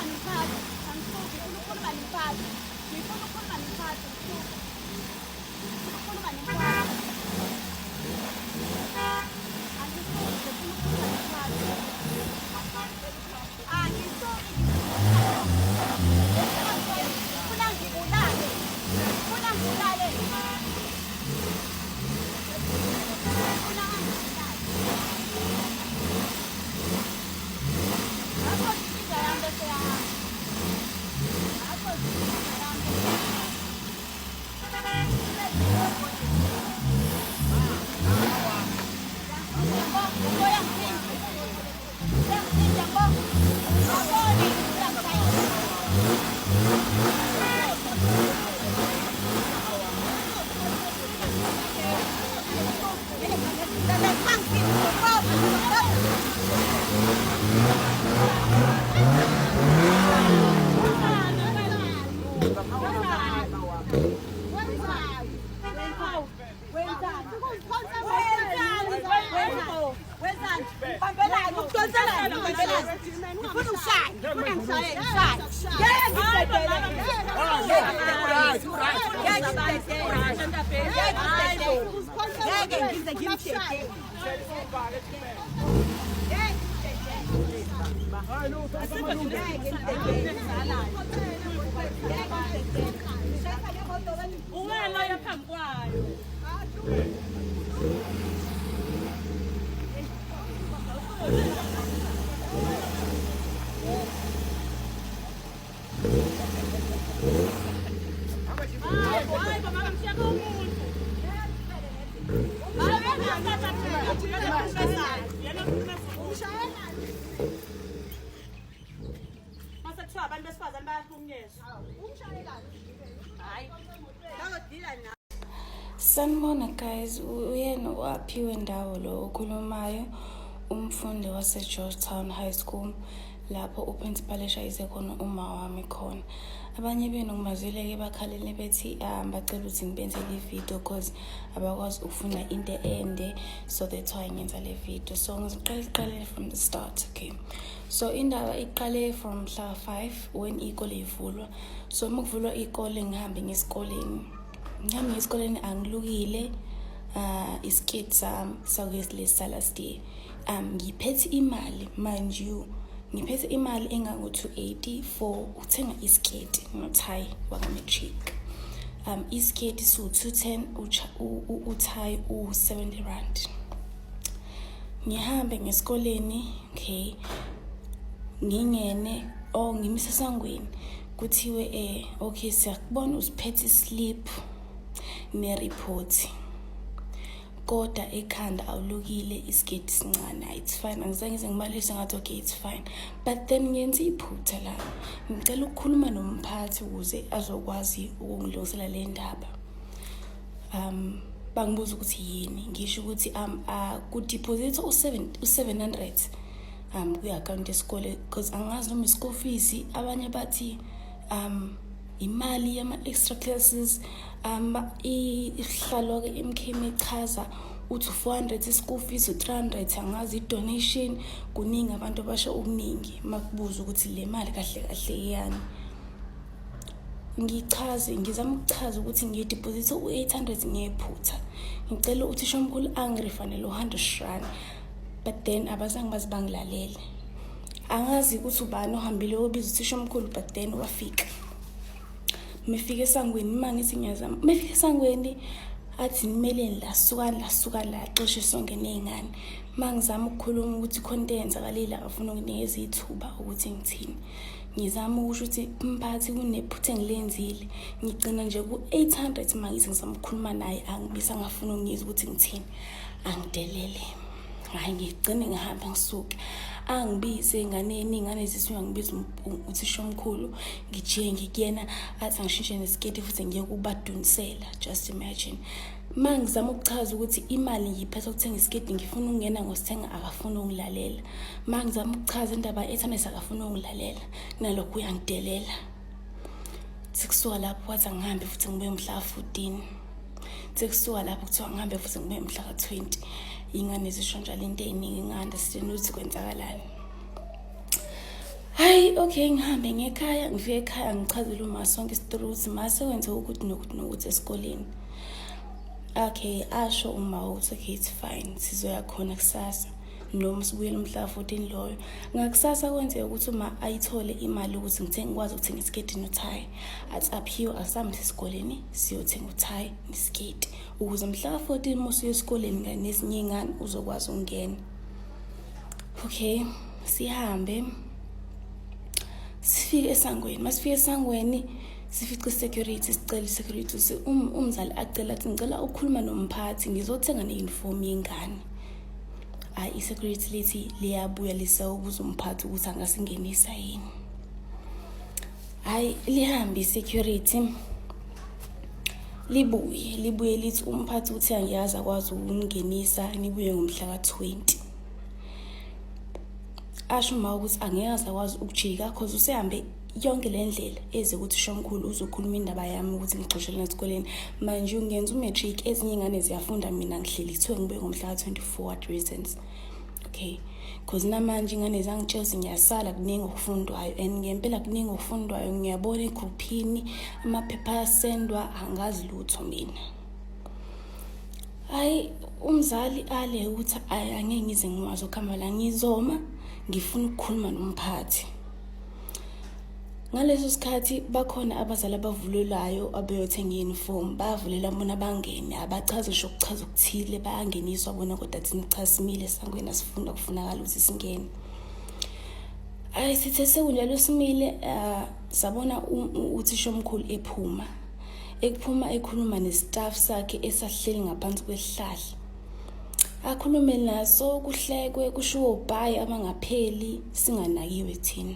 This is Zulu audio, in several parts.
ukukhuluma nomphathi. Angisuki, ngifuna ukukhuluma nomphathi. Ngifuna ukukhuluma nomphathi, angisuki. Ngifuna ukukhuluma nomphathi. Angisuki, ngifuna ukukhuluma nomphathi. Angisuki, ngifuna ngibulale. Ngifuna ngibulale. Ngifuna ngibulale. Ngakho inja yami bese yahamba. Ngakho inja yami bese yahamba. Ngeke ngize ngimdedele. Uwena oya phambi kwayo. Hayi bo mama mshiyeke umuntu. Mase kuthiwa abantu besifazane bayahlukunyezwa. Hayi. Sanibona guys, uyena uAphiwe Ndawo lo okhulumayo, umfundi wase-Georgetown High School lapho uprincipal eshayise khona uma wami khona. Abanye benu ngibazwile-ke bakhalele bethi bacela ukuthi ngibenzele ividiyo cause abakwazi ukufunda into ende, so that's why ngenza le video. So ngizoqala iqale from the start, okay? So indaba iqale from mhla 5 when ikole ivulwa. So uma kuvulwa ikole ngihambe ngesikoleni. Ngihambe ngesikoleni angilukile isiketi sami sakulesi last year. Ngiphethe imali, mind you, ngiphethe imali engango-280 for ukuthenga isiketi nothayi waka-matric. Isiketi siwu-210, uthayi u-70 rand. Ngihambe ngesikoleni, okay, ngingene oh ngimise esangweni, kuthiwe okay, siyakubona usiphethe islip ne-report, kodwa ekhanda awulukile, isiketi sincane. It's fine, angizange ngize ngibalise, ngathi okay, it's fine, but then ngenza iphutha la, ngicela ukukhuluma nomphathi ukuze azokwazi ukungilungisela le ndaba. Bangibuza ukuthi yini, ngisho ukuthi ku-deposit u-700 kwi-account yesikole because angazi noma i-school fees, abanye bathi imali yama-extra classes. Isihlalo-ke MK mechaza uthi u-400 i-school fees, u-300 angazi i-donation. Kuningi, abantu abasho okuningi. Makubuza ukuthi le mali kahle kahle iyani, ngichaze, ngizama ukuchaza ukuthi ngiyideposithe u-800 ngephutha, ngicela uthisha omkhulu angirefundele u-100 rand, but then abazange baze bangilalele. Angazi ukuthi ubani ohambile obiza uthisha omkhulu, but then wafika. Mefika esangweni, uma ngithi ngiyazama, mefika esangweni athi nimeleni la, sukani la, sukani la, xoshe sonke ney'ngane. Uma ngizama ukukhuluma ukuthi khona into eyenzakalile, akafuna ukunginikeza ithuba ukuthi ngithini. Ngizama ukusho ukuthi mphathi, kunephutha engilenzile, ngigcina nje ku-800. Uma ngithi ngizama ukukhuluma naye, angibisa, angafuni ukungizwa ukuthi ngithini, angidelele. Hhayi, ngigcine ngihambe ngisuke, angibize enganeni, iy'ngane zithi uyangibiza uthisha omkhulu. Ngijiye ngikuyena, athi angishintshe nesiketi futhi ngiye kubadunisela. Just imagine, uma ngizama ukuchaza ukuthi imali ngiyiphethe ukuthenga isiketi, ngifuna ukungena ngosithenga, akafuni ukungilalela. Uma ngizama ukuchaza indaba ye-internet, akafuni ukungilalela, kunalokho uyangidelela. Sekusuka lapho wathi angihambe futhi ngibuye mhla ka-14. Sekusuka lapho kuthiwa ngihambe futhi ngibuye mhla ka-20. Iy'ngane zisho njalo into ey'ningi, nginga-understand ukuthi kwenzakalani. Hayi, okay, ngihambe ngekhaya, ngifike ekhaya ngichazele uma sonke isitori ukuthi ma sekwenze ukuthi nokuthi nokuthi esikoleni. Okay, asho uma ukuthi okay, it's fine, sizoya khona kusasa noma sibuyele umhla 14 loyo. Ngakusasa kwenzeka ukuthi uma ayithole imali ukuthi ngithenge, ngikwazi ukuthenga isiketi nothayi. Athi aphiwe, asihambe esikoleni siyothenga uthayi nesiketi ukuze mhla ka-14 uma usuya esikoleni kanye nezinye iy'ngane uzokwazi ukungena. Okay, sihambe sifike esangweni. Masifike esangweni sifice i-security, sicela i-security ukuthi umzali acela athi ngicela ukukhuluma nomphathi, ngizothenga ne-uniform yengane. Hhayi, i-security lithi liyabuya lisawubuza umphathi ukuthi angasingenisa yini. Hhayi, lihambe i-security libuye libuye lithi umphathi uthi angiyazi akwazi ukungingenisa, nibuye ngomhla ka-20. Asho uma ukuthi angeke aze akwazi ukujika cause usehambe yonke le ndlela eze ukuthi ushomkhulu uzokhuluma indaba yami ukuthi ngigxoshelwe esikoleni. Manje ungenza u-matric, ezinye iy'ngane ziyafunda, mina ngihleli, kuthiwe ngibuye ngomhla ka-24, what reasons? Okay, cause namanje ingane zangitshela ukuthi ngiyasala, kuningi okufundwayo, and ngempela kuningi okufundwayo. Ngiyabona egruphini amaphepha ayasendwa, angazi lutho mina. Hayi, umzali ale ukuthi ayi, angeke ngize ngikwazi ukuhamba la, ngizoma, ngifuna ukukhuluma nomphathi. Ngaleso sikhathi bakhona abazali abavulelayo abeyothenga i-uniform, bayavulela bona bangene, abachazi ngisho ukuchaza okuthile, bayangeniswa bona, kodwa thina cha, simile esangweni, asifunda kufunakala ukuthi singene. Hayi, sithe sekunjalo simile, sabona uthisha omkhulu ephuma, ekuphuma ekhuluma ne-staff sakhe esahleli ngaphansi kwesihlahla, akhulume naso, kuhlekwe, kushiwo bhayi abangapheli, singanakiwe thina.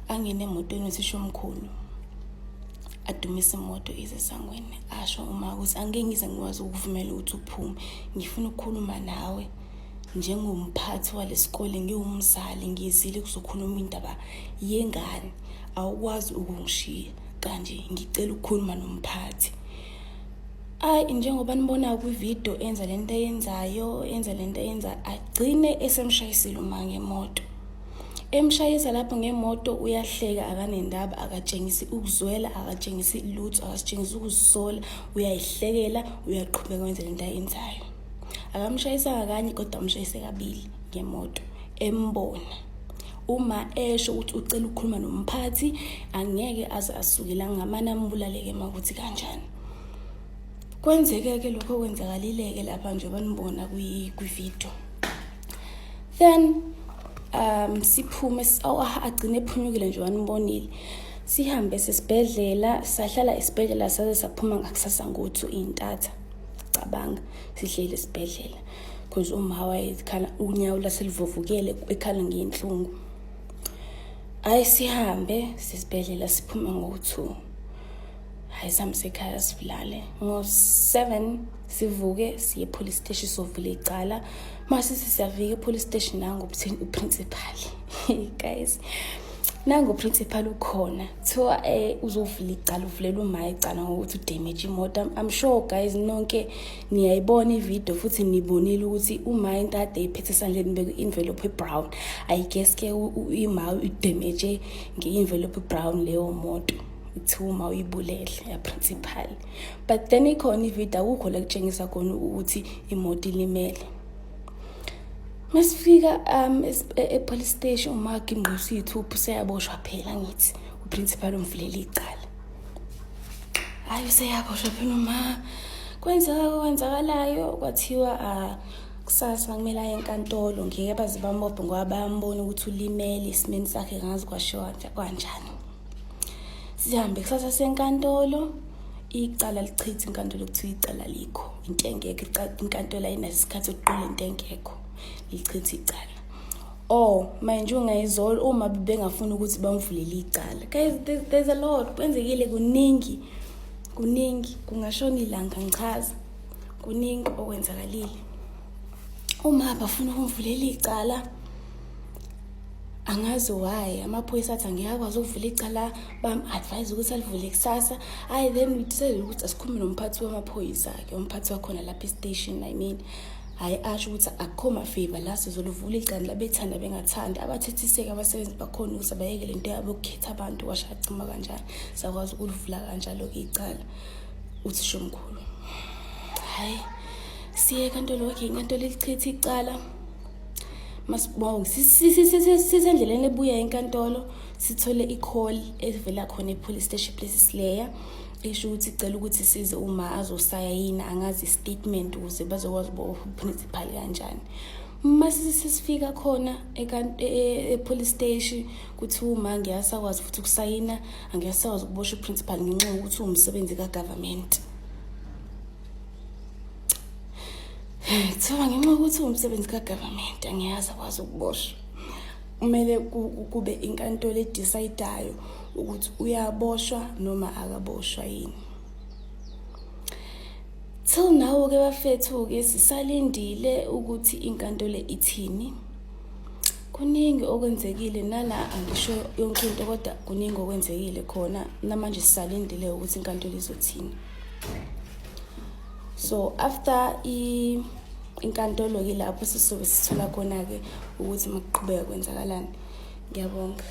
Angene emotweni uthisha omkhulu, adumise imoto ize esangweni. Asho uma ukuthi angeke ngize ngikwazi ukuvumela ukuthi uphume, ngifuna ukukhuluma nawe njengomphathi walesikole, ngiwumzali, ngizile kuzokhuluma indaba yengane, awukwazi ukungishiya kanje, ngicela ukukhuluma nomphathi. Ayi, njengoba nibona kwividiyo enza lento eyenzayo, enza lento eyenza, agcine esemshayisile uma ngemoto, emshayisa lapho ngemoto. Uyahleka, akanendaba, akatshengisi ukuzwela, akatshengisi lutho, akasitshengisi ukuzisola, uyayihlekela, uyaqhubeka wenza lento ayenzayo. Akamshayisanga kanye kodwa amshayise kabili ngemoto embona. Uma esho ukuthi ucela ukukhuluma nomphathi, angeke aze asuke la, ngamane ambulaleke makuthi kanjani. Kwenzeke-ke lokho okwenzakalile-ke lapha njengoba nibona kwividiyo. Then siphume, agcine ephunyukile nje, wanibonile. Sihambe sesibhedlela, sahlala esibhedlela saze saphuma ngakusasa ngo-2 intatha. Cabanga, sihleli esibhedlela because uma wayekhala unyawo laselivuvukele, ekhala ngenhlungu. Hayi, sihambe sesibhedlela, siphume ngo-2. Hayi, sihambe sekhaya, sivulale ngo-7, sivuke siye e-police station sovula icala. Masithi siyafika e-police station, nangu uprincipal, guys, nangu uprincipal ukhona. Kuthiwa uzovula icala, uvulela uma icala ngokuthi udamage imoto. I'm sure guys nonke niyayibona ividiyo futhi nibonile ukuthi uma into ade iphethe esandleni beku-envelope brown. I guess ke ima udamage nge-envelope brown leyo moto, kuthiwa uma uyibulele ya-principal. But then ikhona ividiyo, akukho la kutshengisa khona ukuthi imoto ilimele. Masifika e-police station, uma gingqisa iy'thupha, useyaboshwa phela. Ngithi uprincipal umvulela icala. Hhayi, useyaboshwa phela uma kwenzeka okwenzakalayo. Kwathiwa kusasa kumele aye enkantolo, ngeke baze bamobhe ngoba bayambona ukuthi ulimele esimeni sakhe, ngazi kwashiwa kanjani. Sihambe kusasa senkantolo, icala lichithe inkantolo, kuthiwa icala likho, into engekho. Inkantolo ayinaso isikhathi sokuqula into engekho, lichithe icala. Oh, manje ungayizolo uma bengafuni ukuthi bamvulele icala. Guys, there's a lot kwenzekile, kuningi, kuningi, kungashona ilanga ngichaza, kuningi okwenzakalile. Uma bafuna ukumvulela icala, angazi why amaphoyisa athi angeke akwazi ukuvula icala, bam-advise ukuthi alivule kusasa. Hayi, then we decided ukuthi asikhulume nomphathi wamaphoyisa-ke, umphathi wakhona lapha e-station, I mean. Hhayi asho ukuthi akukho mafeva la, sizoluvula icala labethanda bengathandi, abathethiseke abasebenzi bakhona ukuthi abayeke le nto yabo yokukhetha abantu. Kwasho acima kanjani, sakwazi ukulivula kanjalo-ke icala uthishomkhulu. Hhayi siye enkantolo, okay, inkantolo ilichitha icala. Masibonge sisendleleni ebuya enkantolo, sithole i-call evela khona e-police station Plessislaer, esho ukuthi icela ukuthi size uma azosayina angazi statement ukuze bazokwazi ukubopha uprincipal kanjani. Mase sesifika khona e-police station, kuthiwa uma ngiyasakwazi futhi ukusayina, angiyasakwazi ukuboshwa uprincipal ngenxa yokuthi uwumsebenzi ka-government. Kuthiwa ngenxa yokuthi uwumsebenzi ka-government angiyazi akwazi ukuboshwa, kumele kube inkantolo edecidayo ukuthi uyaboshwa noma akaboshwa yini. Till now-ke bafethu-ke sisalindile ukuthi inkantolo ithini. Kuningi okwenzekile nala, angisho yonke into, kodwa kuningi okwenzekile khona namanje, sisalindile ukuthi inkantolo izothini. So after inkantolo-ke lapho sizobe sithola khona-ke ukuthi makuqhubeka kwenzakalani. Ngiyabonga.